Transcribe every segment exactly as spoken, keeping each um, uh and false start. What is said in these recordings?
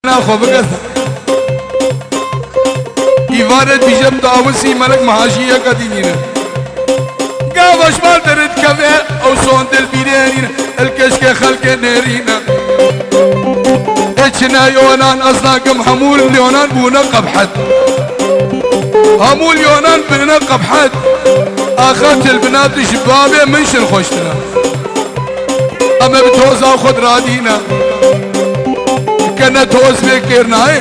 Na xwe bike. Îvarê dîje bi dawisî melek mehajiyeke dînîne. Gava ji bar dere dikeve ew sondel bîrê henîne. El keşke xelkê nêrîne. Ê çine yonan ez nakim hemû lyonan bûne qebhet. Hemû lyonan bine qebhet. Axa tilbinat ji babê min şin xweştine. Em ê bi toza xwe diradîne. Kene toz vê kêr nayê.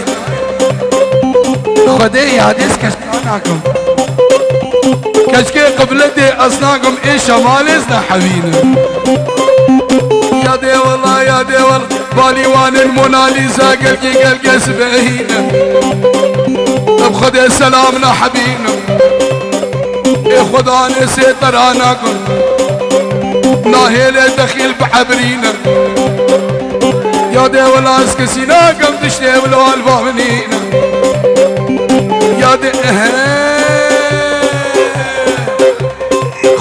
Xwedê yadê ez keşka nakim. Keçkê qibletê ez nakim ê şemalê ez nehewînim. Yadê wela, yadê wela. Balîwanên Mona Lisa gelkî gelkê sibehîne. Em Xwedê selam nehebîne. Ê Xwedanê sê tera nakin. Nahêlê dexîl bi ebrîne. Ya dê wela ez kesî nakim tiştê wilo alva min nîne. Ya dê ehe.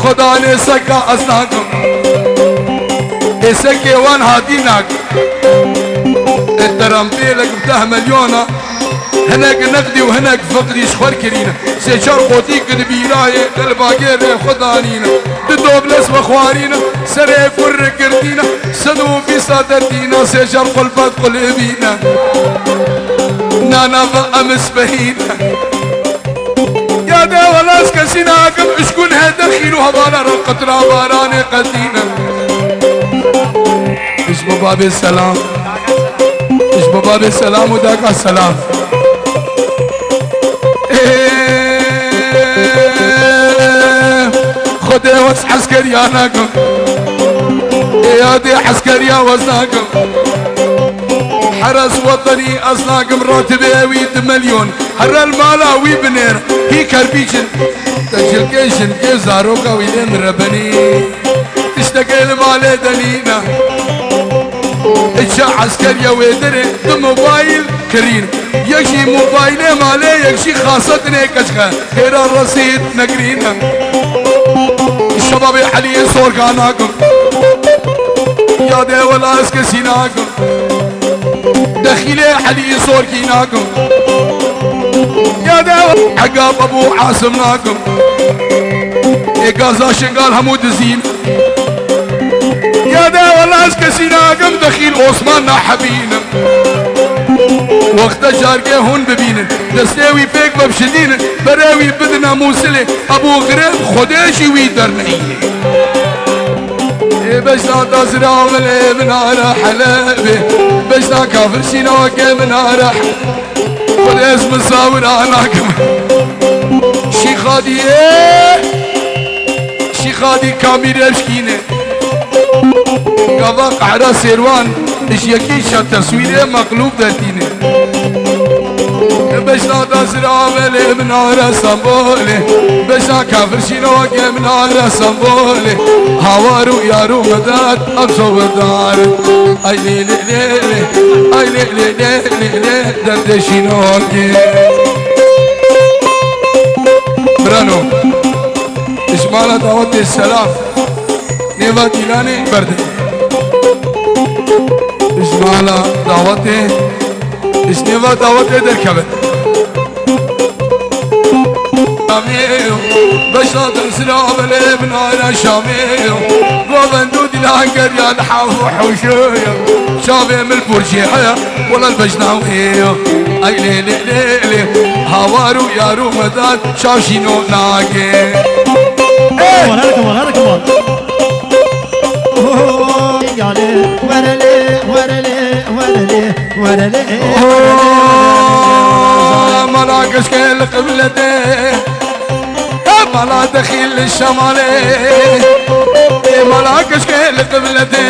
Xwedanê seka ez nakim. Ê sekê wan hatî nakim. Ê terempêlek bi deh milyona. Hinek neqdî û hinek fiqdî ji xwe kirîne. Sê çar qotî ki di bîrayê, di li bagêrê xwe danîne. Di dobles vexwarîne, serê kur girtîne. Sed û bîsta dertîne, sê çar qulbet qulêbîne. Nana ve em spehîne. Ya de wela ez kesî nakim, ji kun he dexîl û hevala re qitra baranê qetîne. Ji bo babê selam. Ji bo babê selam û daka selam. Ê, Xwedê wez eskeriya nakim. Ê, yadê eskeriya wez nakim. Heres wetenî ez nakim, ratibê wî di milyon. Here li mala wî binêr, hî kerbîçin. Te cilkê jinkê zaroka wî lê mirebenî. Tiştekê li malê de nîne. Hiça eskeriya wê derê di mobayl kirîn. Yek jî mobaylê malê, yek jî xasetinê keçxe. Hêra resîd negirîne. Şebabê Eliyê Sorka nakim. Ya de wela ez kesî nakim. Dexîlê Elî Sorkî nakim. Ya de Egab Ebû Asim nakim. Ê gaza Şingal hemû dizîn. Ya de wela ez kesî nakim, dexîl Osman nahebînim. Wexta cargê hûn bibînin, destê wî pêk vebişidînin, berê wî bidine Mûsilê, Ebû Xirêb Xwedê jî wî derneyînê. Ê bejna da ziravelê min ara Helebê, bejna kafir şînawakê min ara Xwedê ez misawira nakim. Şîxadiyê, Şîxadî kamî revşkîne. Gava qehra sêrwan, ji yekî şa teswîrê meqlûb dertîne. Beşna da ziravelê min ara Stenbolê. Beşna kafir şînokê min ara Stenbolê. Hawar û yar û medet ev zowedar. Ay lê lê lê lê. Ay lê lê lê lê lê. Derdê şînokê. Brano. Ji mala dawetê selam. Nêva dîlanê berde. Ji mala dawetê, ji nêva dawetê derkeve. Şamê, beşa te ziravelê min ara Şamê. Govend û dîlan geriya li haf û hewşê. Çavê min purçê heye, wela li bejna wê. Ay lê lê lê lê, hawar û yar û medar. Çavşîno nake. Come on, hadi come on, hadi come on. Oh, yale, werele, werele, werele, werele. Oh, mala keşke li qibletê. Mala dexîl li şemalê. Mala keşke li qibletê.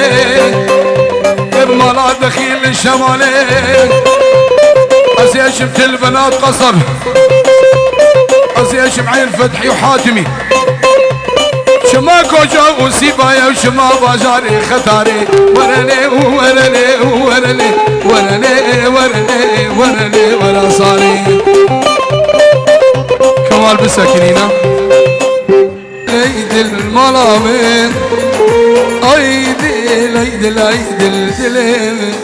Mala dexîl li şemalê. Ez ê çim til binat qesab. Ez ê çim eyn Fethî û Hatimî. Çima koca û sîbaye û çima bajarê xetarê. Werelê û werelê û werelê. Werelê, werelê, werelê, wera sarê. Kemal bisekinîne. Ey dil mala min. Ay dil, ay dil, ay dil, dilê min.